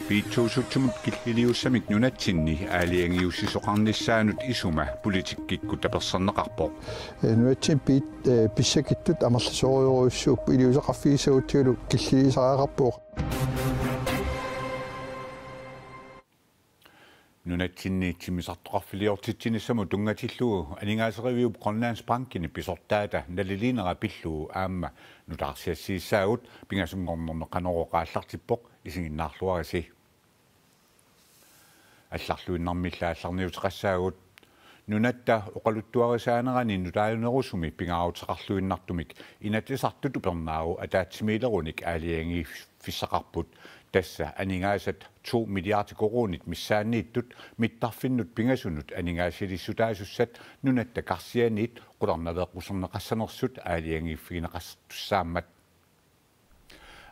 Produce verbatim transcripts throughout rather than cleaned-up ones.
Piitsuusutsimut killiliussamik nunatsinni aalajangiussisoqarnissaanut isuma politikkikkut tapersersorneqarpoq. Nunatsinni piit-, eh, pissakittut amerlasoorujussuupput, iliuuseqarfigissagutsigu killiliisariaqarpoq. Nunatsinni timmisartoqarfiliortitsinissamut tunngatillugu aningaaseriviup Grønlandsbankini pisortaata naliliinera pillugu aamma nutaarsiassiissaagut. Pingasunngornermi Qanorooq aallartippoq, isiginnaarluarisi. Allarluinnarmillu aallarniuteqassaagut. Nunatta oqaluttuarisaanerani nutaajunerusumi pingaaruteqarluinnartumik Inatsisartut upernaaru ataatsimiilerunik aalajangiiffissaqarput. Tassa aningaasat to milliarder koruunit missaanniittut mittarfinnut pingasunut aningaasaliissutaasussat nunatta karsianiit qularnaveeqquserneqassanersut aalajangiiffigineqartussaammat.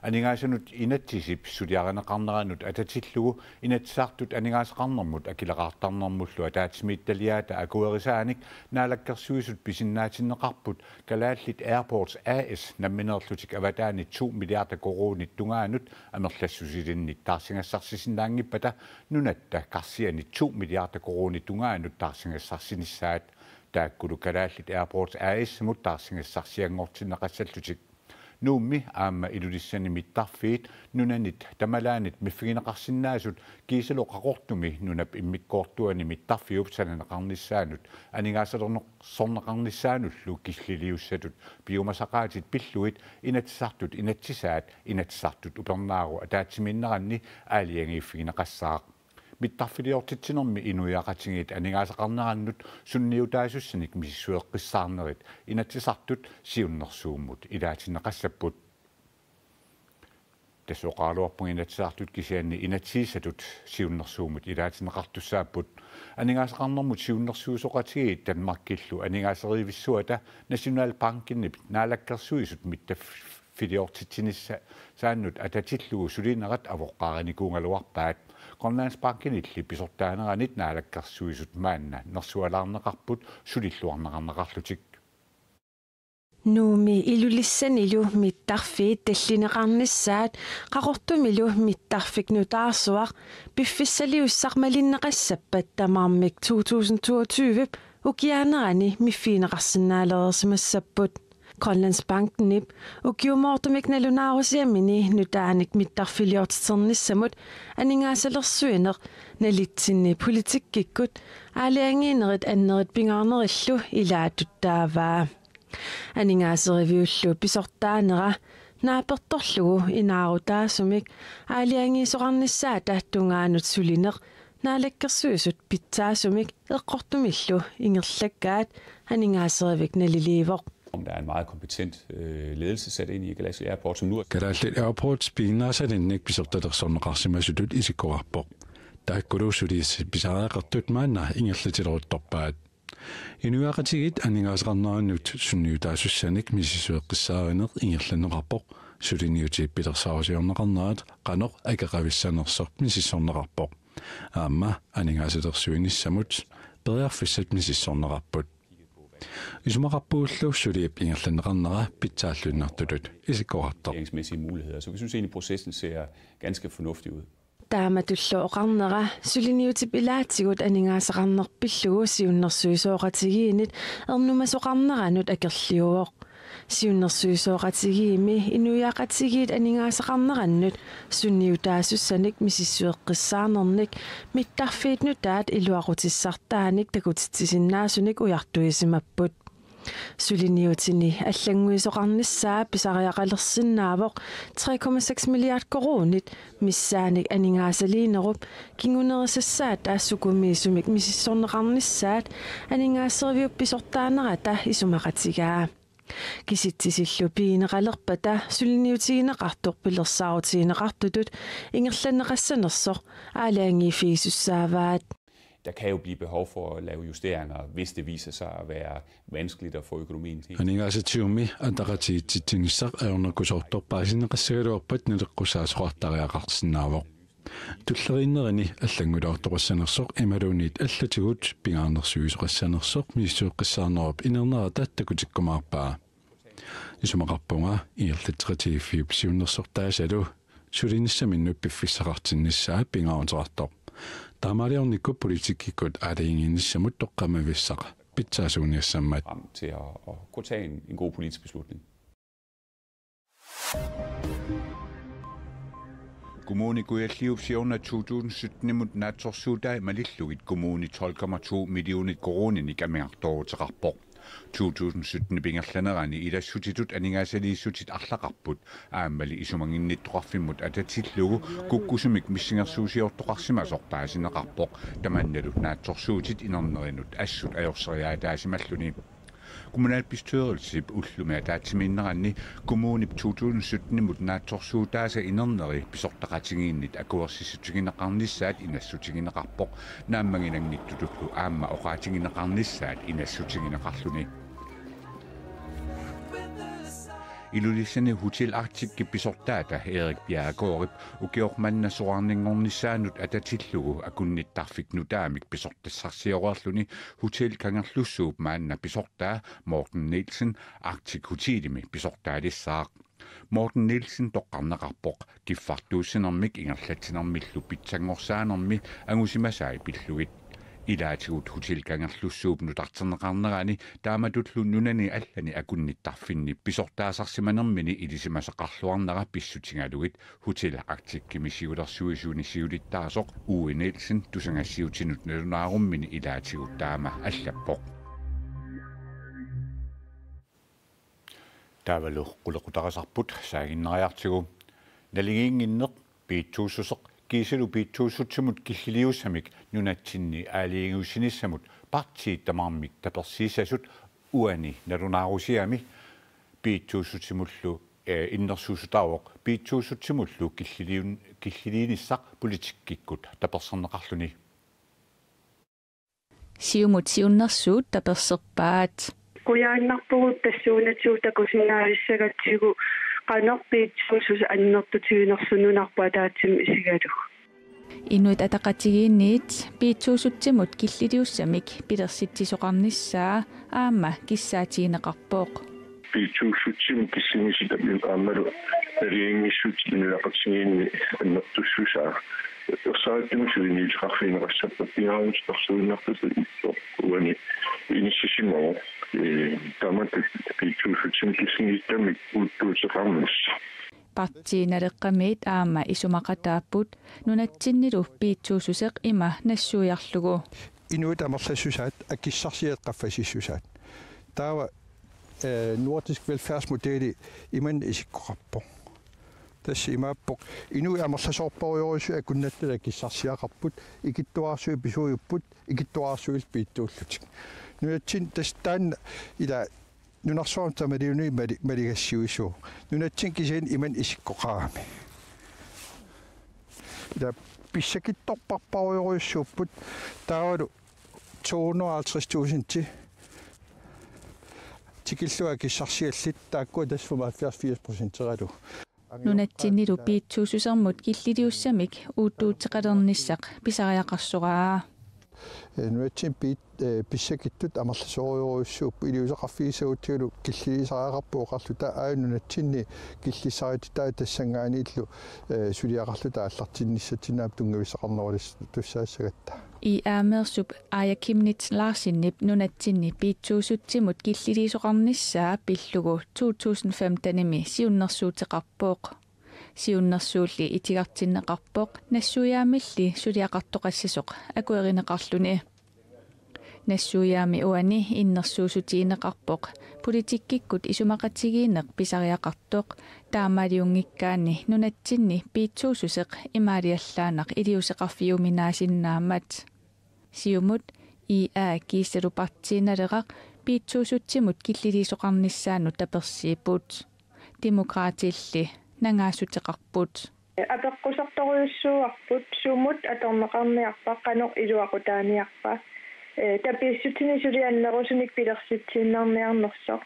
Aningaasanut inatsisip suliarineqarneranut atatillugu Inatsisartut aningaasaqarnermut akileraartarnermullu ataatsimiititaliaata akuerisaanik Naalakkersuisut pisinnaatinneqarput Kalaallit Airports A S nammineerlutik avataani to milliarder koruunit tungaanut amerlassusilinnik taarsigassarsisinnaanngippata nunatta karsiani to milliarder koruunit tungaanut taarsigassarsinissaat. Taakkulu Kalaallit Airports A S-imut taarsigassarsianngortinneqassallutik. Nuummi aamma Ilulissani mittarfiit nunanit tamalaanit miffigineqarsinnaasut kiisalu Qaqortumi nunap immikkoortuani mittarfiup sananeqarnissaanut aningaasalersorneqarnissaanullu killiliussatut piumasaqaatit pillugit Inatsisartut inatsisaat Inatsisartut upernaaru ataatsimiinneranni aalajangiiffigineqassaaq. Mittarfiliortitsinermi inuiaqatigiit aningaasaqarnerannut sunniutaasussanik misissueqqissaarnerit Inatsisartut siunnersuummut ilaatinneqassapput. Tassa oqaraluarpunga Inatsisartut kisianni inatsisissatut siunnersuummut ilaatinneqartussaapput. Aningaasaqarnermut siunnersuisoqatigiit Danmarkillu aningaaserivissuata Nationalbankenip Naalakkersuisut mittaf- filiortitsinissaannut atatillugu sulinerat avoqqaarinikuugaluarpaat. Grønlandsbankenilli pisortaaneranit Naalakkersuisut maanna nersualaarneqarput sulilluarneqarneqarlutik. Nuummi Ilulissanilu mittarfiit tallineqarnissaat Qaqortumilu mittarfik nutaarsuaq piffissaliussaq malinneqassappat tamarmik to tusind toogtyve ukiaanerani miffigineqarsinnaalereersimassapput. Grønlandsbankenip ukiumoortumik nalunaarusiamini nutaanik mittarfiliortiternissamut aningaasalersuineq nalitsinni politikkikkut aalajangiinerit annerit pingaarnerillu ilaatut taavaa. Aningaaseriviullu pisortaanera naapertorlugu inaarutaasumik aalajangiisoqarnissaata tungaanut sulineq Naalakkersuisut pitsaasumik eqqortumillu ingerlakkaat aningaaserivik naliliivoq. Der er en meget kompetent øh, ledelse sat ind i Kalaallit Airport, som nu er Kalaallit Airports piginnaasalinnik pisortalersorneqarsimasutut isikkoqarpoq. Taakkulu suliassat pisariaqartut maanna ingerlatileruttorpaat. Inuiaqatigiit aningaasaqarnerannut sunniutaasussanik misissueqqissaarineq ingerlanneqarpoq, suliniutit pilersaarusiorneqarnerat qanoq akeqavissanersoq misissorneqarpoq. Aamma aningaasalersuinissamut periarfissat misissorneqarput. Isumaqarpugullu suliap ingerlanneqarnera pitsaalluinnartutut isikkoqartoq. Regeringsmæssige muligheder. Så vi synes egentlig, processen ser ganske fornuftig ud. Taamatullu oqarnera suliniutip ilaatigut aningaasaqarneq pillugu siunnersuisoqatigiinnit ernumasoqarneranut akerliuvoq. Siunnersuisoqatigiimmi inuiaqatigiit aningaasaqarnerannut sunniutaasussanik misissueqqissaarnernik mittarfiit nutaat iluaqutissartaanik takutitsisinnaasunik ujartuisimapput. Suliniutini allannguisoqarnissaa pisariaqalersinnaavoq tre komma seks milliard koruunit missaanik aningaasaliinerup kingunerisassaata sukumiisumik misissorneqarnissaat aningaaseriviup pisortaanerata isumaqatigaa. Kisitsisillu pigineqalerpata suliniutigineqartoq pilersaarutigineqartutut ingerlanneqassanersoq aalajangiiffigisussaavaat. Der kan jo blive behov for at lave justeringer, hvis det viser sig at være vanskeligt at få økonomien helt. Aningaasatsiummi ataqatigiitsitsinissaq ajornakusoortorpaasinneqassagaluarpat naleqqussaasoqartariaqarsinnaavoq. Tulleriinnerini allannguilaartoqassanersoq imaluunniit allatigut pingaarnersiuisoqassanersoq misissueqqissaarnerup inernerata takutikkumaarpaa. Isumaqarpunga ingerlatseqatigiiffiup siunnersortaasalu sulinissaminnut piffissaqartinnissaa pingaaruteqartoq. Taamaaliornikkut politikkikkut aalajangiinissamut toqqammavissaq pitsaasuuniassammat. Frem til at, at kunne tage en, en god politisk beslutning. Kommune Kujalliup siorna to tusind sytten-imut naatsorsuutai malillugit kommuni tolv komma to millionit koruuninik amigartooruteqarpoq. To tusind sytten-ip ingerlanerani ilassutitut aningaasaliissutit arlaqarput aammali isumaginnittoqarfimmut atatillugu kukkusumik missingersuusiortoqarsimasoq paasineqarpoq, tamannalu naatsorsuutit inernerinut assut ajorseriaataasimalluni. Kommunalbestyrelsip ullumi ataatsimiinneranni kommunip to tusind sytten-imut naatsorsuutaasa inerneri pisortaqatigiinnit akuersissutigineqarnissaat inassutigineqarpoq, naammaginanngitsutullu aamma oqaatigineqarnissaat inassutigineqarluni. Ilulissani Hotel Arcticip pisortaata Erik Bjerregaardip ukioq manna soraarninngornissaanut atatillugu akunnittarfik nutaamik pisortassarsioreerluni Hotel Kangerlussuup maanna pisortaa Morten Nielsen Arctic Hotelimi pisortaalissaaq. Morten Nielsen toqqarneqarpoq kiffartuussinermik ingerlatsinermillu pitsanngorsaanermi angusimasai pillugit. Ilaatigut Hotel Kangerlussuup nutarterneqarnerani taamatullu nunani allani akunnittarfinni pisortaasarsimanermini ilisimasaqarluarnera pissutigalugit Hotel Arcticimi siulersuisuni siulittaasoq Uwe Nielsen tusagassiutinut nalunaarummini ilaatigut taama allappoq. Taavalu qulequtarisarput saaginnariartigu. Naligiinnginneq piitsuussuseq kiisalu piitsuussutsimut killiliussamik nunatsinni aalajangiussinissamut partiit tamarmik tapersiissasut uani nalunaarusiami piitsuussutsimullu, eh, innersuussutaavoq piitsuussutsimullu killiliun-, killiliinissaq politikkikkut taperserneqarluni. Siumut siunnersuut taperserpaat. Qujaannarpugut tassuunatsigut takusinnaavissagatsigu qanoq piitsuussuseq annertutiginersoq nunarput ataatsimut isigalugu. Inuit Ataqatigiinniit piitsuussutsimut killiliussamik pilersitsisoqarnissaa aamma kissaatigineqarpoq. Piitsuussutsimut killiliissutit aammalu naligiinngissutit Inuit Ataqatigiinni annertussusaa. Ersarissumik suliniuteqarfigineqassappat pingaarnerusut persuinnartutut ippoq uani inissisimavoq. Ee, taamatut piitsuussutsimut killiliissutit uuttuuteqarnissaq. Partiit Naleqqamiit aamma isumaqataapput nunatsinnilu piitsuussuseq ima nassuiarlugu. Inuit amerlassusaat akissarsiat qaffasissusaat. Taava, eh, nordisk velfærdsmodeli imannak isikkoqarpoq. Tassa imaappoq inuit amerlasoorparujorujussuit akunnattallu akissarsiaqarput, ikittuararsuit pisuujupput, ikittuararsuillu piitsuullutik. Nunatsinni tassa taanna ila nunarsuarmi tamaliunui mali-, maligassiuisuuvoq. Nunatsinni kisianni imannak isikkoqarami. Ila pissakitsorparparujorujussuupput taavalu to hundrede og halvtreds tusind tikillugu akissarsiallit taakkua tassa femoghalvfjerds firs procenteralugu. Nunatsinnilu piitsuussusermut killiliussamik uuttuuteqalernissaq pisariaqarsoraa. Ee, nunatsinni piit-, ee, pissakittut amerlasoorujorujussuupput iliuuseqarfigissagutsigu killiliisariaqarput oqarluta aajuna nunatsinni killissarititaat tassanngaanniillu, ee, suliaqarluta aallartinnissatsinnut aamma tunngavissaqarnerulissat tussaassagatta. I A-meersup Aaja Chemnitz Larsenip nunatsinni piitsuussutsimut killiliisoqarnissaa pillugu to tusind femten-imi siunnersuuteqarpoq. Siunnersuulli itigartinneqarpoq nassuiaammilli suliaqartoqassasoq akuerineqarluni. Nassuiaammi uani innersuussutigineqarpoq politikkikkut isumaqatigiinneq pisariaqartoq taamaaliunngikkaanni nunatsinni piitsuussuseq imaaliallaannaq iliuuseqarfiuminaasinnaammat. Siumut, I A kiisalu Partii Naleraq piitsuussutsimut killiliisoqarnissaannut tapersiipput. Demokraatilli nangaassuteqarput. Apeqqusartorujussuuarput sumut atorneqarniarpa qanoq iluaqutaaniarpa, ee, tapiissutini suli annerusunik pilersitsiinnarniarnersoq.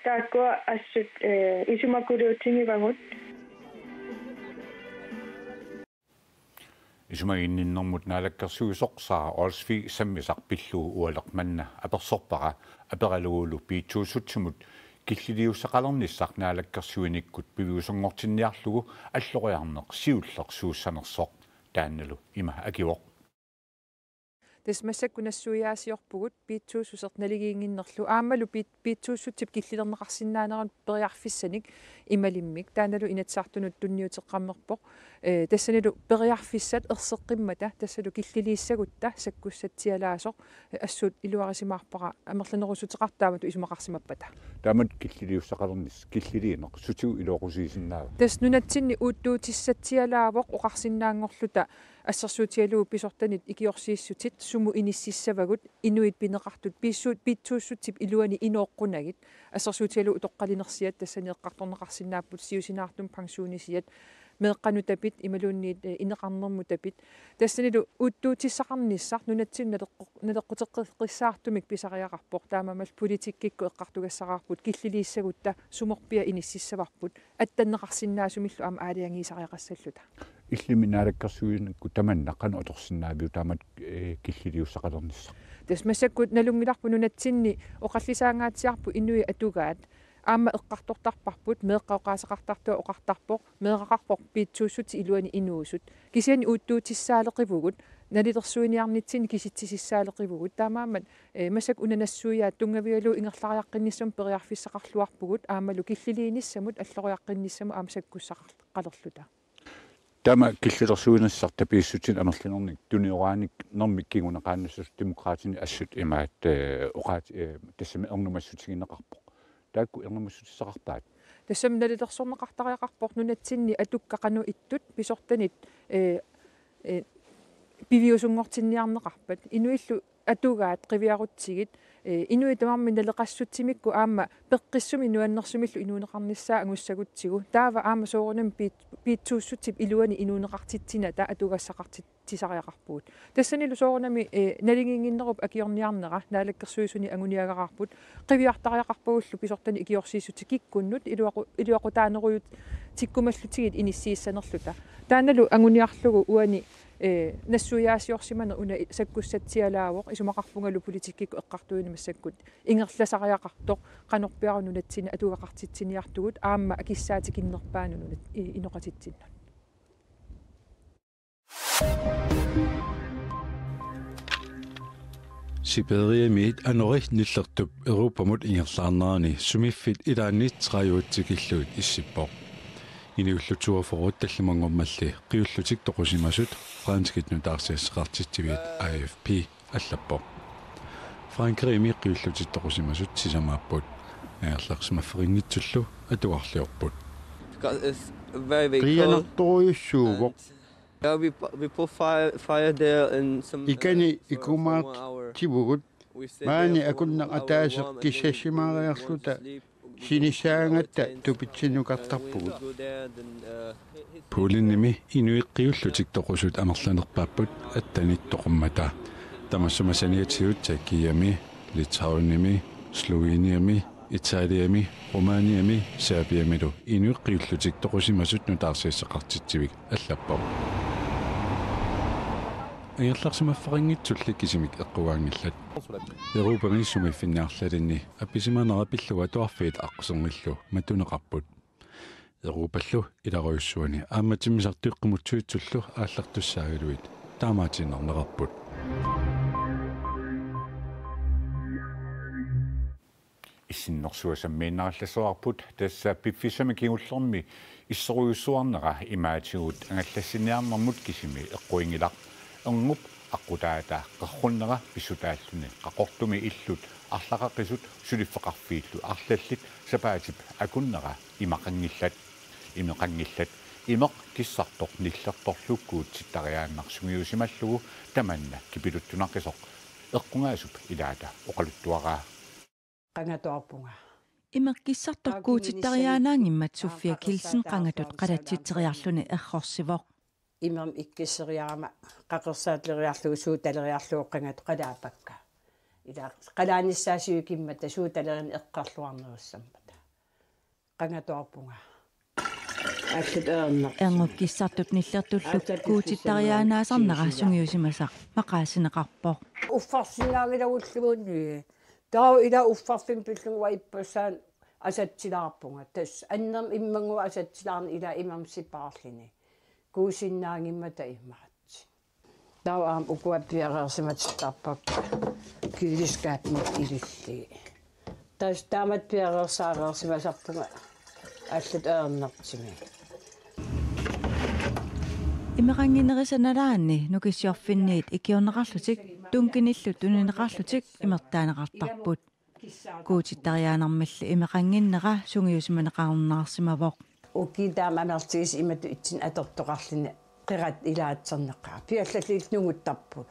Taakkua assut, ee, isumakuluutigivagut. Isumaginninnermut naalakkersuisoq Sara Olsvig sammisaq pillugu ualeq manna apersorpara aperalugulu piitsuussutsimut Killiliussaqalernissaq naalakkersuinikkut piviusunngortinniarlugu alloriarneq siulleq suussanersoq taannalu ima akivoq. Tassa massakkut nassuiaasiorpugut piitsuussuseq naligiinnginnerlu aammalu piit-, piitsuussutsip killilerneqarsinnaaneranut periarfissanik imalimmik. Taannalu Inatsisartunut tunniuteqqammerpoq. Eh, tassanilu periarfissat erseqqimmata, tassalu killiliissagutta sakkussatsialaasoq, eh, assut iluarisimaarpara amerlanerussuteqartut taamatut isumaqarsimappata. Taamatut killiliussaqalernissaq, killiliineq, sutigut iluaqusiisinnaava? Tassa nunatsinni uuttuutissatsialaavoq oqarsinnaanngorluta assersuutigalugu pisortanit ikiorsiissutit sumut inississavagut, inuit pineqartut piissuut piitsuussutsip iluani inooqqunagit, assersuutigalugu utoqqalinersiat tassani eqqartorneqarsinnaapput, siusinaartumik pensionisiat, meeqqanutapit imaluunniit, eh, ineqarnermutapit. Tassanilu uuttuutissaqarnissaq nunatsinni naleqqu-, naleqquteqqissaartumik pisariaqarpoq, taamaammallu politikkikkut eqqartugassaraarput killiliissagutta sumorpiaq inississavarput, attanneqarsinnaasumillu aamma aalajangiisariaqassalluta. Illimmi naalakkersuinikkut tamanna qanoq atorsinnaaviuk taamatut, eh, killiliussaqalernissaq? Tassa massakkut nalunngilarput nunatsinni oqallisaangaatsiarput inuit atugaat aamma eqqartortarparput, meeqqat oqaaseqartartut oqartarpoq, meeraqarpoq piitsuussutit iluani inuusut. Kisianni uuttuutissaaleqivugut, nalilersuiniarnitsinni kisitsisissaaleqivugut. Taamaammat, eh, massakkut una nassuiaat tunngavigalugu ingerlariaqqinnissamut periarfissaqarluarpugut, aammalu killiliinissamut alloriaqqinnissamut aamma sakkussaqarluta. Taama killilersuinissaq tapiissutinik amerlanernik tunioraanik nermik kinguneqaannassasoq Demokraatinit assut imaat, eh, oqaat, eh, tassami ernumassutigineqarpoq. Taakku ernumassutissaqarpaat? Tassami nalilersorneqartariaqarpoq nunatsinni atukkat qanoq ittut pisortanit, eh, eh, piviusunngortinniarneqarpat. Inuillu atugaat qiviarutsigit, eh, inuit tamarmik naleqassutsimikkut aamma peqqissumik nuannersumillu inuuneqarnissaa angussagutsigu. Taava aamma soorunami piit-, piitsuussutsip iluani inuuneqartitsinata atugassaqartitsisariaqarpugut. Tassanilu soorunami, eh, naligiinnginnerup akiorniarnera naalakkersuisuni anguniagaraarput. Qiviartariaqarpagullu pisortanit ikiorsiissutit kikkunnut iluaqu-, iluaqutaanerujutikkumallutigit inissiissanerluta. Taannalu anguniarlugu uani, eh, nassuiaasiorsimaneq una i-, sakkussatsialaavoq, isumaqarpungalu politikkikkut eqqartuineq massakkut ingerlasariaqartoq, qanorpiaraq nunatsinni atugaqartitsiniartugut aamma akissaatikinnerpaanut nunat-, i-, inoqatitsinnut. Sibiriamiit anori nillertup Europamut ingerlaarnerani sumiiffik ilaanni tredive tikillugit issippoq. Inuillu toogfyrre tallimanngormalli qiullutik toqusimasut franskit nutaarsiassaqartitsiviit A F P allappoq. Frankrigimi qiullutik toqusimasut sisamaapput. Angerlarsimaffeqanngitsullu atugarliorput. Because it's very, very cold. Qiianartorujussuuvoq. And, uh, we pu-, we put fire, fire there and some, uh, Ikani for, for one hour. Ikumaartivugut. We stay there for one hour warm, and then we go to sleep, we go to our tents, and we go there, then, uh, Polenimi inuit qiullutik toqusut amerlanerpaapput attanit toqummata. Tamassuma saniatigut Tjekkiami, Litauenimi, Sloveniami, Italiami, Rumæniami, Serbiamilu inuit qiullutik toqusimasut nutaarsiassaqartitsivik allappoq. Angerlarsimaffeqanngitsulli kisimik eqqugaanngillat. Europami sumiiffinni arlalinni appisimanera pillugu atuarfiit aqquserngillu matuneqarput. Europallu ilarujussuani aamma timmisartut qimuttuitsullu aallartussaagaluit taamaatiinnarneqarput. Issinnersuaq sammiinnarallassavarput, tassa piffissami kingullermi issorujussuarnera imaatigut angallassiniarnermut kisimi eqquinngilarput. Erngup aqqutaata qerrunnera pissutaalluni Qaqortumi illut arlaqaqisut suliffeqarfiillu arlallit sapaatip akunnera imaqanngillat. Imeqanngillat. Imeq kissartoq nillertorlu kuutittariaannaq sungiusimallugu tamanna kipiluttunaqisoq eqqugaasup ilaata oqaluttuaraa. Qangatuarpunga. Imeq kissartoq kuutittariaannaanngimmat Sofia Kielsen qangatut qalatsitseriarluni errorsivoq. Imermik ikkisseriarama qaqersaatleriarlugu suutaleriarlugu qangatut qalaapakka. Ila qalaanissaasivikimmata suutalerineq eqqarluarnerussammata. Qangatuarpunga. Allat ernaq. Erngup kissartup nillertullu kuutittariaannaasarnera sungiusimasaq maqaasineqarpoq. Uffarsinnaanngilagulluunniit. Taava ila uffarfimmi pillunga ippassaan asatsilaarpunga. Tassa annerma immannguaq asatsilaarneq ilaa imermik sipaarluni. Kuusinnaanngimmata imaattoq. Taava aamma ukua piareersimatittarpakka køleskabimut ilillugit. Tassa taamatut piareersaareersimasarpunga allatut ajornartumik. Imeqannginnerisa nalaanni Nukissiorfinniit ikiorneqarlutik, tunkinillu tunineqarlutik imertaaneqartarput. Guutittariaannarmilli imeqannginnera sungiusimaneqarunnaarsimavoq. Ukioq taama amerlatigisut imatut ittunik atortoqarluni qerat ilaatserneqaaq. Piallallillu nunguttarput.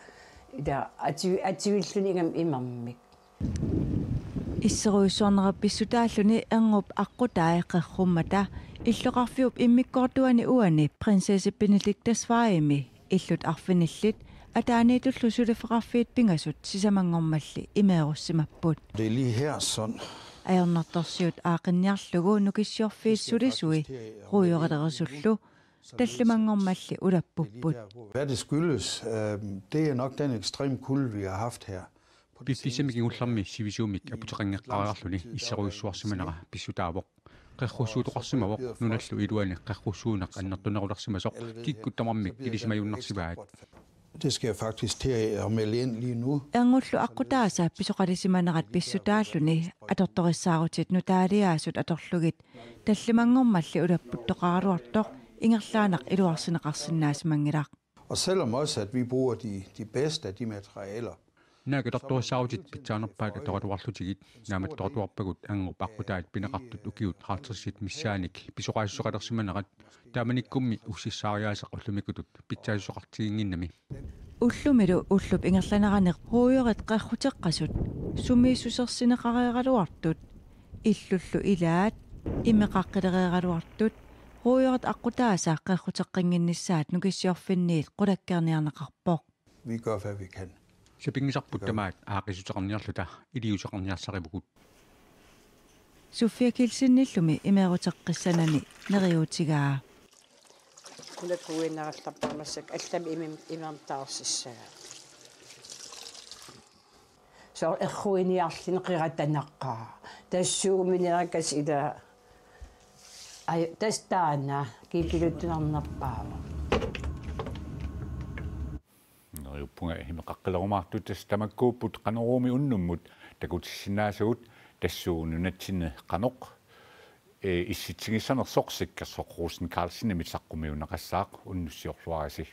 Ila ati-, atuilluni ingammik imermik. Isserujussuarnera pissutaalluni erngup aqqutai qerrummata illoqarfiup immikkoortuani uani Prinsesse Benediktasvejimi illut arfinillit ataaniitullu suliffeqarfiit pingasut sisamanngormalli imeerussimapput. Det er lige her, sådan. Ajornartorsiut aaqqinniarlugu Nukissiorfiit sulisui ruujorilerusullu tallimanngormalli ulappupput. Hvad det skyldes, øhm, det er nok den ekstrem kulde, vi har haft her. Piffissami kingullermi sivisuumik aputeqanngeqqaariarluni isserujussuarsimanera pissutaavoq. Qerrussuutoqarsimavoq nunallu iluani qerrussuuneq annertunerulersimasoq, kikkut tamarmik ilisimajunnarsivaat. Det skal jeg faktisk til at melde ind lige nu. Ernullu aqqutaasa pisoqalisimanerat pissutaalluni atortorissaarutit nutaaliaasut atorlugit tallimanngormalli ulapputtoqaraluartoq ingerlaannaq iluarsineqarsinnaasimanngilaq. Og selvom også, at vi bruger de, de bedste af de materialer, Naak atortorissaarutit pitsaanerpaat atoraluarlutigit, naammattoraluarpagut erngup aqqutait pineqartut ukiut halvtredsit missaannik pisoqaassuseqalersimanerat, taamanikkummi ussissaariaaseq ullumikkutut pitsaassuseqartiginnginnami. Ullumilu ullup ingerlanerani ruujorit qerruteqqasut sumiissusersineqareeraluartut, illullu ilaat imeqaqqilereeraluartut, ruujorit aqqutaasa qerruteqqinnginnissaat Nukissiorfinniit qulakkeerniarneqarpoq. Vi gør, hvad vi kan. Sapinngisarput tamaat aaqqissuteqarniarluta iliuuseqarniarsarivugut. Sofia Kielsenillumi imeeruteqqissanani neriuutigaa. Qulakkuinnarallarpara massakkut allamik imim-, imermik taarsissigaa. Soorlu erruiniarluni qeratanaqaa. Tassuuguminik neriukkasi ilaa. Aj, tassa taanna kiipiluttunarnerpaavoq. Neriuppunga imeqaqqilerumaartut tassa tamakkuupput, Qanoruumi unnummut takutissinnaasagut tassuugunik nunatsinni qanoq, ee, issitsigissanersoq Sikkersoq Rosen Carlsenimit saqqummiunneqassaaq, unnussiorluarisi.